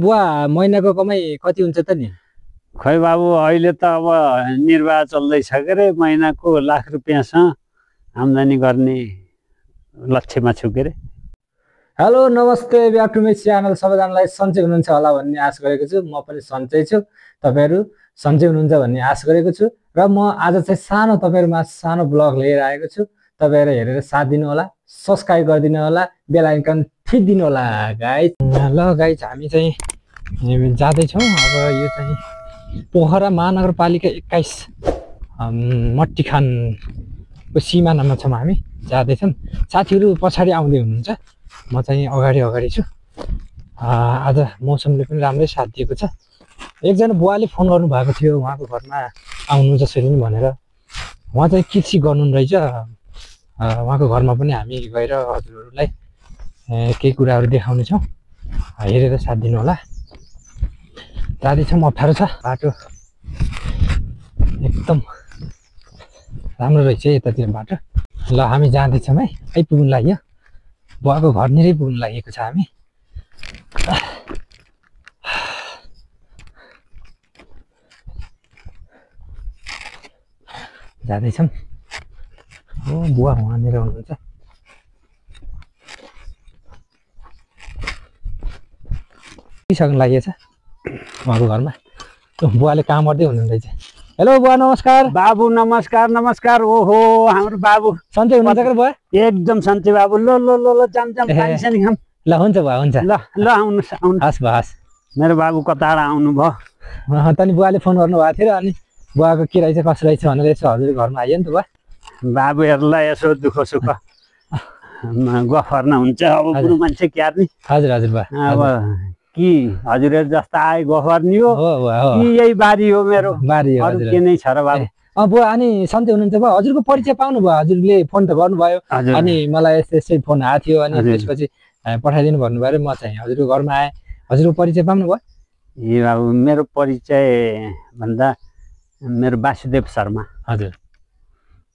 बुवा महिनाको कमाइ कति हुन्छ त नि? खै बाबु अहिले त अब निर्वाह चल्दैछ के रे, महिनाको लाख रुपियाँसँग आम्दानी गर्ने लक्ष्यमा छु के रे। हेलो नमस्ते, ब्याक टु माई च्यानल। सबैजनालाई सन्चै हुनुहुन्छ होला भन्ने आशा गरेको छु। म पनि सन्चै छु, तपाईहरु सन्चै हुनुहुन्छ भन्ने आशा गरेको छु। र म आज चाहिँ सानो तपाईहरुमा सानो ब्लग लिएर आएको छु। तपाईहरु हेरेर साथ दिनु होला, सब्स्क्राइब गरिदिनु होला, बेल आइकन थिच्दिनु होला गाइस। ल गाइस, हामी चाहिँ जाँदै छौं। अब यो चाहिँ पोखरा महानगरपालिका 21 मट्टीखानको सिमानामा छौं। हामी जाँदै छौं। साथीहरु पछाडी आउँदै हुनुहुन्छ, म चाहिँ अगाडि छु। आज मौसमले पनि राम्रै साथ दिएको छ। एकजना बुवाले फोन गर्नु भएको थियो, उहाँको घरमा आउनु जसरी नि भनेर। उहाँ चाहिँ कृषि गर्नु रहेछ। उहाँको घरमा पनि हामी गएर हजुरहरुलाई केही कुराहरु देखाउने छौं। हेरेर साथ दिनु होला। जाँदै छौं, अप्ठ्यारो छ बाटो, एकदम राम्रो रहेछ यतातिर बाटो। ल हामी जाँदै छौं है, आइपुग्नु लाग्यो। बुवाको घर निरै पुग्नु लागेको छ हामी। जाँदैछौँ। ओ बुवा वहाँनिर हुनुहुन्छ। सक्नु लागेको छ उहाँको घरमा। बुवाले काम गर्दै हुनुहुन्छ। हेलो बुवा नमस्कार। बाबु नमस्कार नमस्कार। ओहो हाम्रो बाबु सन्चै हुनुहुन्छ के बुवा? एकदम सन्चै बाबु। ल ल ल ल जाम पानी सानी खाम। ल हुन्छ बुवा, हुन्छ। ल ल आउनुस् आउनु। हस् बुवा हस्। मेरो बाबु कताबाट आउनु भयो? तनी बुवाले फोन गर्नु भएको थियो अनि बुवाको के रहेछ कसो रहेछ भनेर यसो हजुर घरमा आइयो नि त बुवा। बाबुहरुलाई यसो दुःख सुख गफ गर्न हुन्छ। अब बुढो मान्छे क्यार्ने। हजुर हजुर बुवा। अब कि हजुरहरु जस्ता आए गफ गर्ने हो कि यही बारी हो मेरो? बारी हो। अरु के नै छ र बाबु? बुवा अनि सन्चै हुनुहुन्छ बुवा? हजुरको परिचय पाउनु भयो? हजुरले फोन त गर्नुभयो अनि मलाई यसै फोन आएको थियो अनि त्यसपछि पठाइदिनु भन्नुभयो। म चाहिँ हजुरको घरमा आएँ। हजुरको परिचय पाउनु भयो? ए बाबु, मेरो परिचय भन्दा मेरो वासुदेव शर्मा। हजुर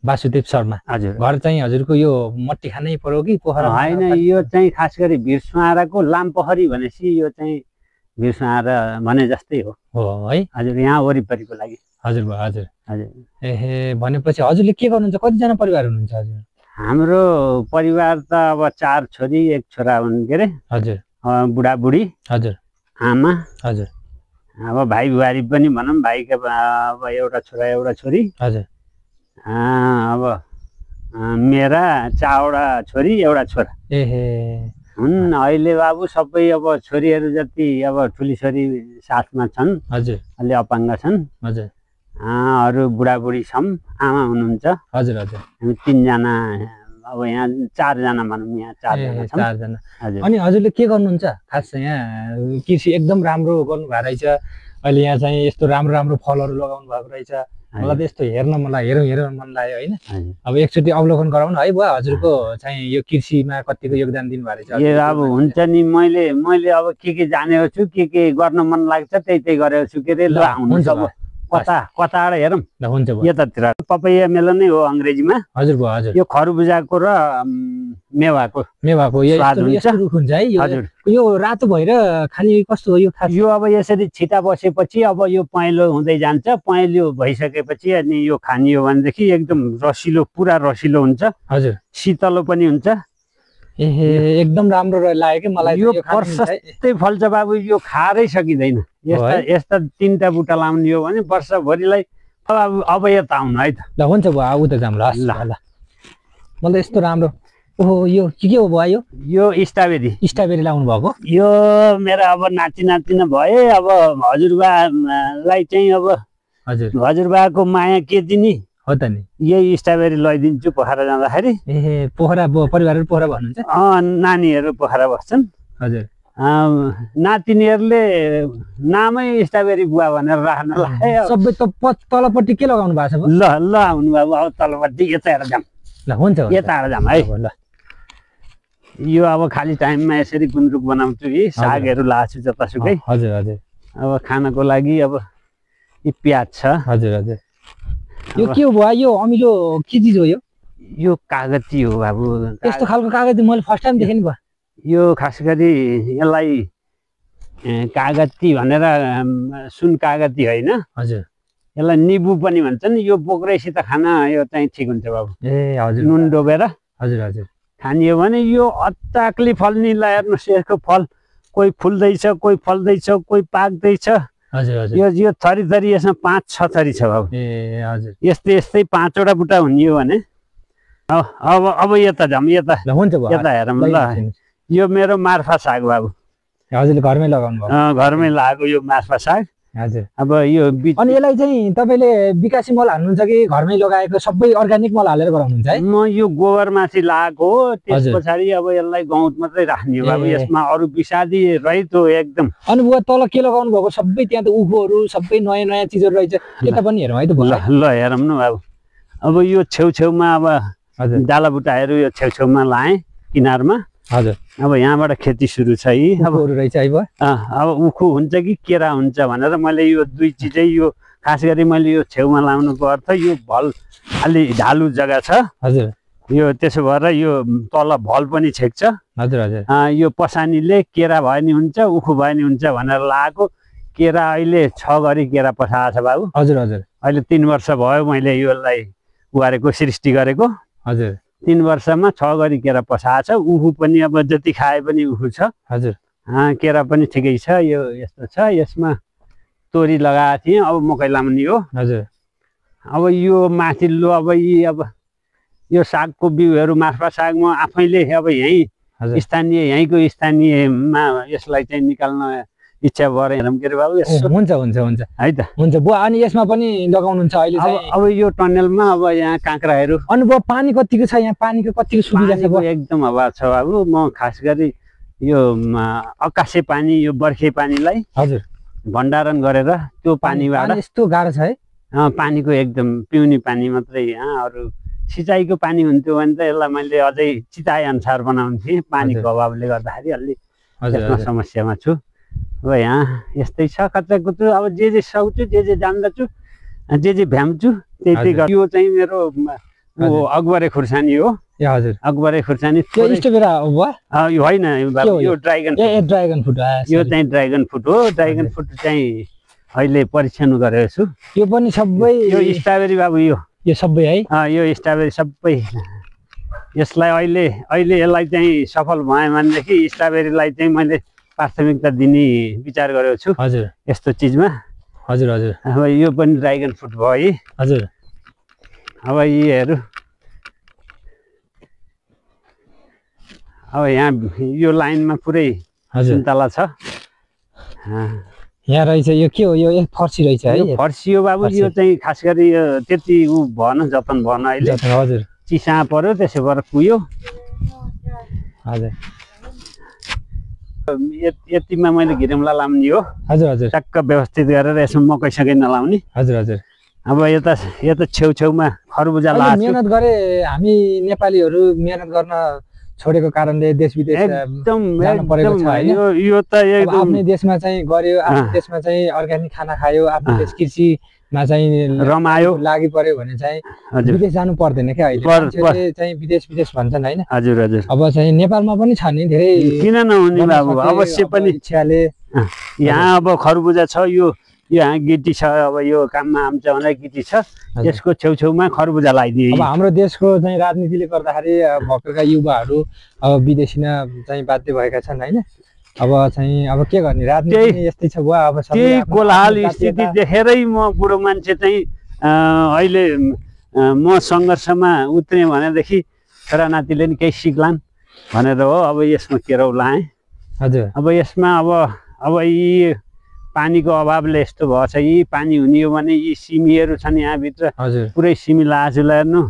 वासुदेव शर्मा। हजुर। घर चाहिँ हजुरको यो मट्टीखानै पर्यो कि पोखरा? हैन, यो चाहिँ खास गरी भिरसुवाराको लामपोखरी भनेपछि यो चाहिँ भिरसुवारा भने जस्तै हो। हो है। हजुर, यहाँ वरिपरिको लागि। हजुर बुवा हजुर। हजुर। एहे, भनेपछि हजुरले के गर्नुहुन्छ? कतिजना परिवार हुनुहुन्छ हजुर? हाम्रो परिवार त अब 4 छोरी 1 छोरा हुन् के रे। हजुर। बुढाबुढी। हजुर। आमा। हजुर। अब भाइ बुहारी पनि भनौँ, भाइका अब एउटा छोरा एउटा छोरी। हजुर। अब मेरा 4वटा छोरी एउटा छोरा एहे हुन्। अहिले बाबु सबै अब छोरीहरू जति अब ठुली छोरी साथमा छन्। हजुर। अलि अपाङ्ग छन्। हजुर। अरू बुढाबुढी छौँ, आमा हुनुहुन्छ। हजुर हजुर। हामी 3 जना, अब यहाँ 4 जना भनौँ, यहाँ 4 जना छौँ। 4 जना। हजुर। अनि हजुरले के गर्नुहुन्छ खास? यहाँ कृषि एकदम राम्रो गर्नु भएको रहेछ। अहिले यहाँ चाहिँ यस्तो राम्रो फलहरू लगाउनु भएको रहेछ। मलाई त यस्तो हेर्न मन लाग्यो हैन। अब एकचोटि अवलोकन गराउनु है बुवा, हजुरको चाहिँ यो कृषिमा कतिको योगदान दिनु भएको रहेछ। ए अब हुन्छ नि, मैले अब के जानेको छु, के गर्न मन लाग्छ त्यही गरेको छु के रे। ल हुन्छ अब कताबाट हेरौँ? ल हुन्छ बुवा। यतातिर पपैया मेलन नै हो अंग्रेजीमा। हजुर बुवा हजुर। यो खरबुजाको र मेवाको यस्तो रुख हुन्छ है। यो रातो भएर खाने कस्तो हो यो खास? यो अब यसरी छिटा बसेपछि अब यो पहेँलो हुँदै जान्छ। पहेँलो भइसकेपछि अनि यो खानियो भनेदेखि एकदम रसिलो, पुरा रसिलो हुन्छ। हजुर। शीतलो पनि हुन्छ। एहे, एकदम राम्रो लाग्यो कि मलाई। यो वर्षै फल्छ बाबु, यो खारै सकिँदैन। यस्ता 3टा बुटा लाउने हो भने वर्षभरिलाई। अब यता आउनु है त। ल हुन्छ बुवा, उता जाऊँ। ल मलाई यस्तो राम्रो। ओहो, यो के हो बुवा? यो स्ट्रबेरी लाउनु भएको? यो मेरो अब नातिना भए। अब हजुरबालाई चाहिँ अब हजुरबाको माया के दिने हो त नि? यही स्ट्रबेरी लैदिन्छु पोखरा जाँदाखेरि। एहे, पोखरा परिवारहरु पोखरा भन्नुहुन्छ? नानीहरू पोखरा बस्छन्। हजुर। नातिनीहरूले नामै स्ट्रबेरी बुवा भनेर राख्न लाग्यो। सबै तलपट्टि के लगाउनु भएको छ? ल आउनु बाबु, अब तलपट्टि यता हेरेर जाम। ल हुन्छ, यता हेरेर जाम है। ल यो अब खाली टाइममा यसरी गुन्द्रुक बनाउँछु कि सागहरू लाछु जतासुकै। हजुर हजुर। अब खानको लागि अब यी प्याज छ। हजुर हजुर। यो के हो बुवा? यो अमिलो के चिज हो यो? यो कागती हो बाबु। यस्तो खालको कागती मैले फर्स्ट टाइम देखेँ नि बुवा। यो खास गरी यसलाई कागती भनेर सुन कागती होइन, हजुर यसलाई निबु पनि भन्छन्। यो बोक्रेसित खान यो चाहिँ ठिक हुन्छ बाबु। ए हजुर नुन डोबेर हजुर हजुर खानियो भने यो अत्ताक्ली फल्ने ल हेर्नुहोस्, यसको फल कोही फुल्दैछ, कोही फल्दैछ, कोही पाक्दैछ। हजुर हजुर यो थरी थरी यसमा 5-6 थरी छ बाबु। ए हजुर यस्तै यस्तै 5वटा बुट्टा हुने हो भने अब यता जाऊँ, यता ल हुन्छ भयो यता हेरौँ ल। यो मेरो मार्फा साग बाबु, हजुरले घरमै लगाउनु भयो। घरमै लागेको यो मार्फा साग। हजुर अब यो अनि यसलाई चाहिँ तपाईँले विकासी मल हाल्नुहुन्छ कि घरमै लगाएको सबै अर्ग्यानिक मल हालेर गराउनुहुन्छ है? म यो गोबरमाथि लगाएको हो, त्यस पछाडि अब यसलाई गहुँत मात्रै राख्ने हो बाबु। यसमा अरू विषादी रहित हो एकदम। अनि बुवा तल के लगाउनु भएको? सबै त्यहाँ त उखुहरू सबै नयाँ नयाँ चिजहरू रहेछ, त्यता पनि हेरौँ है त बुवा। ल हेरौँ न बाबु। अब यो छेउछेउमा अब हजुर डालाबुट्टाहरू यो छेउछेउमा लाएँ किनारमा। हजुर अब यहाँबाट खेती सुरु छ है। अब रहेछ है बुवा। अब उखु हुन्छ कि केरा हुन्छ भनेर मैले यो दुई चिजै यो खास गरी मैले यो छेउमा लाउनुको अर्थ यो भल अलि ढालु जग्गा छ। हजुर यो त्यसो भएर यो तल भल पनि छेक्छ। हजुर हजुर यो पसानीले केरा भए नि हुन्छ, उखु भए नि हुन्छ भनेर लगाएको। केरा अहिले 6 गरी केरा पसाएको छ बाबु। हजुर हजुर अहिले 3 वर्ष भयो मैले यसलाई उगारेको, सृष्टि गरेको। हजुर 3 वर्षमा 6 गरी केरा पसाएको छ। उखु पनि अब जति खाए पनि उखु छ। हजुर केरा पनि ठिकै छ। यो यस्तो छ। यसमा तोरी लगाएको थिएँ, अब मकै लाउने हो। हजुर अब यो माथिल्लो अब यो सागको बिउहरू मार्फा साग म आफैले अब यहीँ यहीँको स्थानीयमा यसलाई चाहिँ निकाल्न इच्छा भएर हेरौँ के अरे बाबु। हुन्छ हुन्छ हुन्छ है त हुन्छ बुवा। अनि यसमा पनि लगाउनुहुन्छ अहिले चाहिँ? अब यो टनेलमा अब यहाँ काँक्राहरू। अनि बुवा पानी कतिको छ यहाँ? पानीको कतिको सुविधा छ बुवा? एकदम अभाव छ बाबु। म खास गरी यो अकाशे पानी, यो बर्खे पानीलाई हजुर भण्डारण गरेर त्यो पानीबाट यस्तो गाह्रो छ है? पानीको एकदम पिउने पानी मात्रै। अरू सिँचाइको पानी हुन्थ्यो भने त यसलाई मैले अझै चिताए अनुसार बनाउँथेँ। पानीको अभावले गर्दाखेरि अलि यसमा समस्यामा छु। अब यहाँ यस्तै छ कच्चाकुच्चो। अब जे सक्छु, जे जान्दछु, जे भ्याम्छु त्यही गर्छु। यो चाहिँ मेरो अकबरे खुर्सानी हो। ए हजुर अकबरे खुर्सानी। त्यो स्ट्रबेरा हो बुवा? यो होइन बाबु, यो ड्राइगन। Dragon fruit. यो चाहिँ ड्राइगन फ्रुट हो। ड्राइगन फ्रुट चाहिँ अहिले परीक्षण गरेको छु। यो पनि सबै यो स्ट्रबेरी बाबु। यो सबै है? यो स्ट्रबेरी सबै। यसलाई अहिले यसलाई चाहिँ सफल भएँ भनेदेखि स्ट्रबेरीलाई चाहिँ मैले प्राथमिकता दिने विचार गरेको छु। हजुर यस्तो चिजमा। हजुर हजुर अब यो पनि ड्राइगन फ्रुट भयो है। हजुर अब यीहरू अब यहाँ यो लाइनमा पुरै सुन्तला छ। यहाँ रहेछ। यो के हो? यो फर्सी रहेछ है? फर्सी हो बाबु। यो चाहिँ खास गरी यो त्यति भएन, जतन भएन अहिले। हजुर चिसा पर्यो, त्यसो भएर कुयो। हजुर यतिमा मैले घिरौँला लाउने हो। हजुर हजुर टक्क व्यवस्थित गरेर यसमा मकै सकै नलाउने। हजुर हजुर अब यता छेउछेउमा खरबुजा लाग्छ। मेहनत गरे हामी नेपालीहरू, मेहनत गर्न छोडेको कारणले देश विदेश एकदम जानु परेको छ हैन? यो त एकदम आफ्नै देशमा चाहिँ गर्यो, आफ्नो देशमा चाहिँ अर्ग्यानिक खाना खायो, आफ्नो देश कृषिमा चाहिँ रमायो, लागि पर्यो भने चाहिँ विदेश जानु पर्दैन क्या अहिले। मान्छेले चाहिँ विदेश भन्छन् हैन? हजुर हजुर। अब चाहिँ नेपालमा पनि छ नि धेरै। किन नहुने बाबु, अवश्य पनि। इच्छाले यहाँ अब खरबुजा छ, यो यहाँ गिटी छ। अब यो काममा आउँछ भनेर गिटी छ, यसको छेउछेउमा खरबुजा लगाइदिए। अब हाम्रो देशको चाहिँ राजनीतिले गर्दाखेरि भर्खरका युवाहरू अब विदेशी चाहिँ बाध्य भएका छन् हैन? अब चाहिँ अब के गर्ने, राजनीति यस्तै छ बुवा। अब त्यही कोलाहल स्थिति देखेरै म बुढो मान्छे चाहिँ अहिले म सङ्घर्षमा उत्रेँ भनेदेखि छोरा नातिले नि केही सिक्लान् भनेर हो। अब यसमा केराउ लाएँ। हजुर अब यसमा अब यी पानीको अभावले यस्तो भएछ। यी पानी हुने हो भने यी सिमीहरू छन् यहाँभित्र, पुरै सिमी लगाएको छु। हेर्नु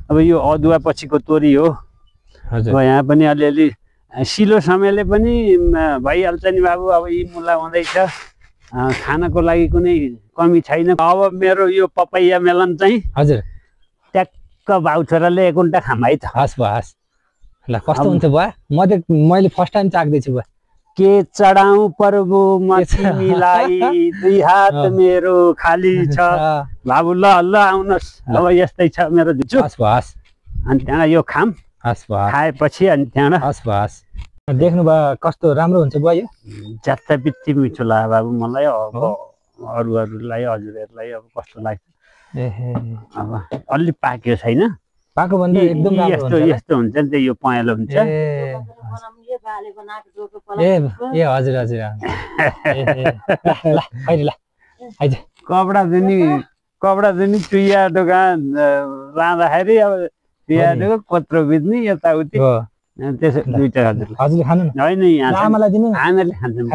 अब यो अदुवा पछिको तोरी हो। अब यहाँ पनि अलिअलि सिलो समयले पनि भइहाल्छ नि बाबु। अब यी मुला हुँदैछ, खानको लागि कुनै कमी छैन। अब मेरो यो पपैया मेलन चाहिँ हजुर ट्याक्क भाउ छोराले 1 कुन्टा खाम है त। हस् ल कस्तो हुन्छ बुवा? मैले फर्स्ट टाइम चाख्दैछु बुवा। के चढाउँ प्रभु म तिमीलाई, 2 हात मेरो खाली छ बाबु। ल आउनुहोस्। अब यस्तै छ मेरो जुचु। हस् अनि त्यहाँ यो खाम खाएपछि अनि त्यहाँ देख्नुभयो कस्तो राम्रो हुन्छ बुवा यो ज्यात्ता बित्ती मिठो लाग्यो बाबु मलाई अब अरूहरूलाई हजुरहरूलाई अब कस्तो लाग्छ अब अलि पाक्यो छैन पाको भन्दा एकदम यस्तो यस्तो हुन्छ नि त यो पहेँलो हुन्छ ए हजुर हजुर कपडा जुनी चुइया दोकान लाँदाखेरि अब चुइया दोकान कत्रो बिच्ने यताउति त्यसो दुईटा हजुरले खानु न होइन यहाँ आमालाई दिनु आमाले खान्छन्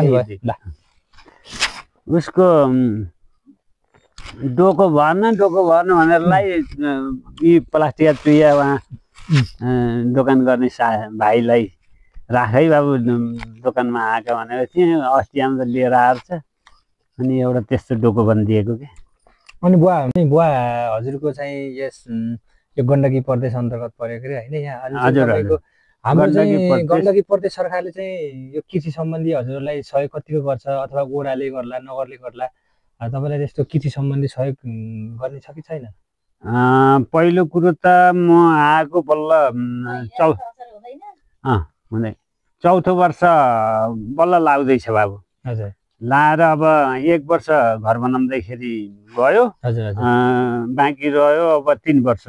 उसको डोको भर्न भनेरलाई यी प्लास्टिक चुइया उहाँ दोकान गर्ने भाइलाई राख है बाबु दोकानमा आएको भनेर चाहिँ अस्ति आउँदा लिएर आएर छ अनि एउटा त्यस्तो डोको बनिदिएको के अनि बुवा हजुरको चाहिँ यस यो गण्डकी प्रदेश अन्तर्गत परेको रे होइन यहाँ हजुर हाम्रो चाहिँ गण्डकी प्रदेश सरकारले चाहिँ यो कृषि सम्बन्धी हजुरलाई सहयोग कतिको गर्छ अथवा ओडाले गर्ला नगरले गर्ला तपाईँलाई त्यस्तो कृषि सम्बन्धी सहयोग गर्ने छ कि छैन पहिलो कुरो त म आएको बल्ल हुँदै चौथो वर्ष बल्ल लाग्दैछ बाबु हजुर लाएर अब 1 वर्ष घर बनाउँदाखेरि गयो बाँकी रह्यो अब 3 वर्ष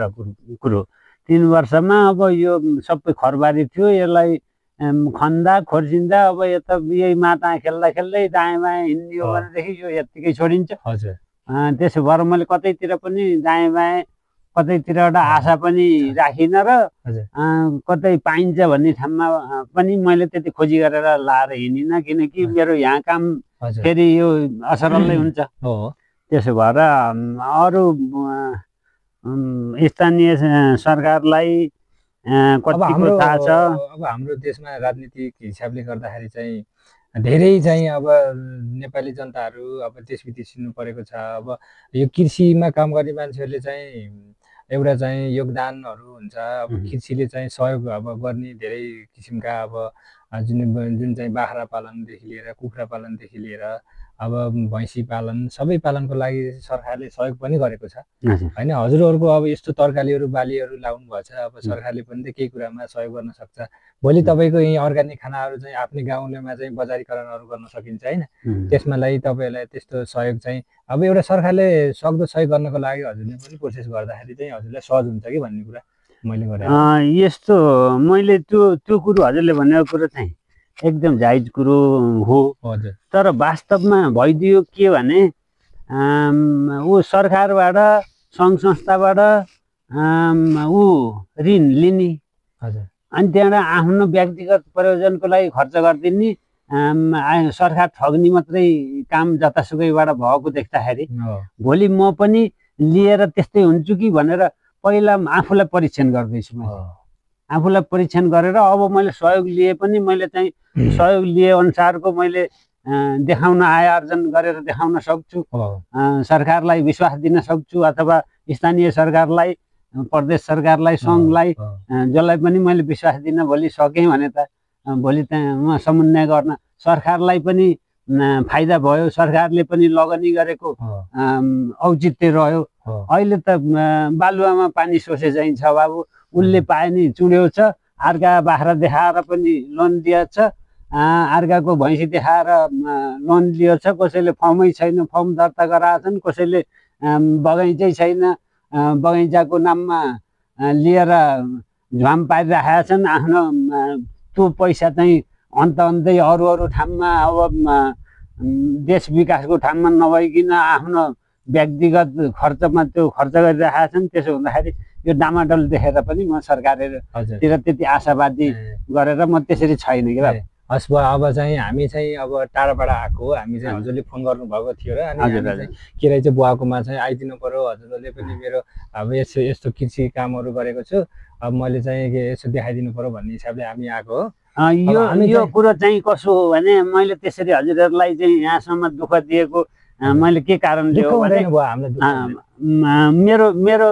कुरो 3 वर्षमा अब यो सबै खरबारी थियो यसलाई खन्दा खोर्सिँदा अब यता यही माता खेल्दा खेल्दै दायाँ बायाँ हिँड्यो भनेदेखि यो यत्तिकै छोडिन्छ हजुर त्यसो भएर मैले कतैतिर पनि दायाँ बायाँ कतैतिर एउटा आशा पनि राखिनँ र कतै पाइन्छ भन्ने ठाउँमा पनि मैले त्यति खोजी गरेर लाएर हिँडिनँ किनकि मेरो यहाँ काम फेरि यो असरलै हुन्छ त्यसो भएर अरू स्थानीय सरकारलाई कतिको थाहा छ अब हाम्रो देशमा राजनीतिक हिसाबले गर्दाखेरि चाहिँ धेरै चाहिँ अब नेपाली जनताहरू अब देश विदेशिनु परेको छ अब यो कृषिमा काम गर्ने मान्छेहरूले चाहिँ एउटा चाहिँ योगदानहरू हुन्छ अब कृषिले चाहिँ सहयोग अब गर्ने धेरै किसिमका अब जुन चाहिँ बाख्रा पालनदेखि लिएर कुखुरा पालनदेखि लिएर अब भैँसी पालन सबै पालनको लागि सरकारले सहयोग पनि गरेको छ होइन हजुरहरूको अब यस्तो तरकारीहरू बालीहरू लाउनु भएको छ अब सरकारले पनि त केही कुरामा सहयोग गर्न सक्छ भोलि तपाईँको यही अर्ग्यानिक खानाहरू चाहिँ आफ्नै गाउँलेमा चाहिँ बजारीकरणहरू गर्न सकिन्छ होइन त्यसमा लागि तपाईँहरूलाई त्यस्तो सहयोग चाहिँ अब एउटा सरकारले सक्दो सहयोग गर्नको लागि हजुरले पनि कोसिस गर्दाखेरि चाहिँ हजुरलाई सहज हुन्छ कि भन्ने कुरा मैले गरेँ यस्तो मैले त्यो कुरो हजुरले भनेको कुरो चाहिँ एकदम जायज कुरो हो हजुर तर वास्तवमा भइदियो के भने ऊ सरकारबाट सङ्घ संस्थाबाट ऊ ऋण लिने हजुर अनि त्यहाँबाट आफ्नो व्यक्तिगत प्रयोजनको लागि खर्च गरिदिने सरकार ठग्ने मात्रै काम जतासुकैबाट भएको देख्दाखेरि भोलि म पनि लिएर त्यस्तै हुन्छु कि भनेर पहिला आफूलाई परीक्षण गर्दैछु म आफूलाई परीक्षण गरेर अब मैले सहयोग लिए पनि मैले चाहिँ सहयोग लिए अनुसारको मैले देखाउन आय आर्जन गरेर देखाउन सक्छु सरकारलाई विश्वास दिन सक्छु अथवा स्थानीय सरकारलाई प्रदेश सरकारलाई सङ्घलाई जसलाई पनि मैले विश्वास दिन भोलि सकेँ भने त भोलि त्यहाँ समन्वय गर्न सरकारलाई पनि फाइदा भयो सरकारले पनि लगनी गरेको औचित्य रह्यो अहिले त बालुवामा पानी सोचे चाहिँ छ बाबु उसले पाए नि चुड्यो छ अर्का बाख्रा देखाएर पनि लोन दिएछ अर्काको भैँसी देखाएर लोन लियो छ कसैले फर्मै छैन फर्म दर्ता गराएछन् कसैले बगैँचै छैन बगैँचाको नाममा लिएर झ्वाम पारिराखेका छन् आफ्नो त्यो पैसा चाहिँ अन्त अरू ठाउँमा अब देश विकासको ठाउँमा नभइकन आफ्नो व्यक्तिगत खर्चमा त्यो खर्च गरिरहेका छन् त्यसो हुँदाखेरि यो डामाडोल देखेर पनि म सरकारतिर त्यति आशावादी गरेर म त्यसरी छैन कि हस् भयो अब चाहिँ हामी चाहिँ अब टाढाबाट आएको हामी चाहिँ हजुरले फोन गर्नुभएको थियो र अनि के रहेछ बुवाकोमा चाहिँ आइदिनु पर्यो हजुरले पनि मेरो अब यस्तो कृषि कामहरू गरेको छु अब मैले चाहिँ यसो देखाइदिनु पर्यो भन्ने हिसाबले हामी आएको हो यो कुरो चाहिँ कसो हो भने मैले त्यसरी हजुरहरूलाई चाहिँ यहाँसम्म दुःख दिएको मैले के कारणले हो भने मेरो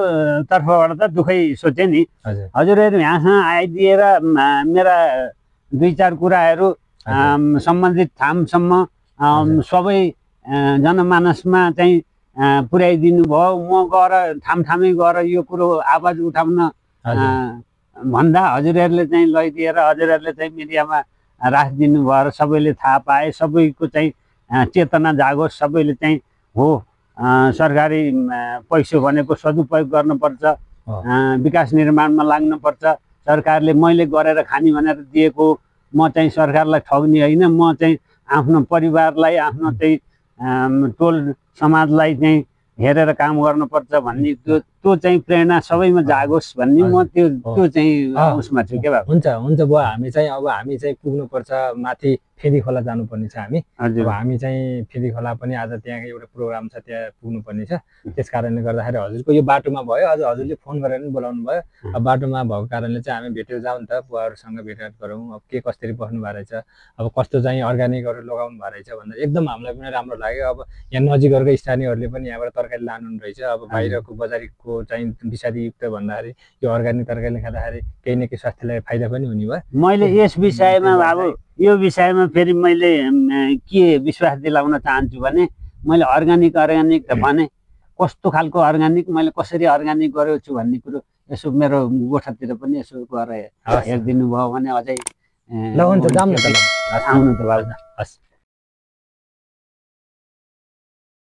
तर्फबाट त दुःखै सोचेँ नि हजुरहरू यहाँसँग आइदिएर मेरा 2-4 कुराहरू सम्बन्धित ठाउँसम्म सबै जनमानसमा चाहिँ पुर्याइदिनु भयो म गएर ठाउँमै गएर यो कुरो आवाज उठाउन भन्दा हजुरहरूले चाहिँ लैदिएर हजुरहरूले चाहिँ मिडियामा राखिदिनु भयो र सबैले थाहा पाए, सबैको चाहिँ चेतना जागोस्, सबैले चाहिँ हो सरकारी पैसा भनेको सदुपयोग गर्नुपर्छ, विकास निर्माणमा लाग्नुपर्छ, सरकारले मैले गरेर खाने भनेर दिएको म चाहिँ सरकारलाई ठग्ने होइन, म चाहिँ आफ्नो परिवारलाई आफ्नो चाहिँ टोल समाजलाई चाहिँ हेरेर काम गर्नुपर्छ भन्ने त्यो चाहिँ प्रेरणा सबैमा जागोस् भन्ने म त्यो चाहिँ उसमा छु के भयो। हुन्छ बुवा, हामी चाहिँ पुग्नुपर्छ माथि फेदी खोला जानुपर्ने छ हामी। अब हामी चाहिँ फेदी खोला पनि आज त्यहाँ एउटा प्रोग्राम छ, त्यहाँ पुग्नुपर्ने छ। त्यस कारणले गर्दाखेरि हजुरको यो बाटोमा भयो, आज हजुरले फोन गरेर पनि बोलाउनु भयो। अब बाटोमा भएको कारणले चाहिँ हामी भेटेर जाउँ त, बुवाहरूसँग भेटघाट गरौँ। अब के कसरी बस्नु भएको रहेछ, अब कस्तो चाहिँ अर्ग्यानिकहरू लगाउनु भएको रहेछ भनेर एकदम हामीलाई पनि राम्रो लाग्यो। अब यहाँ नजिकहरूका स्थानीयहरूले पनि यहाँबाट तरकारी लानु रहेछ। अब बाहिरको बजारीको चाहिँ विषादीयुक्त भन्दाखेरि यो अर्ग्यानिक तरकारी खाँदाखेरि केही न केही स्वास्थ्यलाई फाइदा पनि हुने भयो। मैले यस विषयमा अब यो विषयमा फेरि मैले के विश्वास दिलाउन चाहन्छु भने मैले अर्ग्यानिक त भने कस्तो खालको अर्ग्यानिक, मैले कसरी अर्ग्यानिक गरेको छु भन्ने कुरो यसो मेरो गोठातिर पनि यसो गरेर हेरिदिनु भयो भने अझै ल हुन्छ, जाऊँ न त, ल आउनु त भाइ। हस्।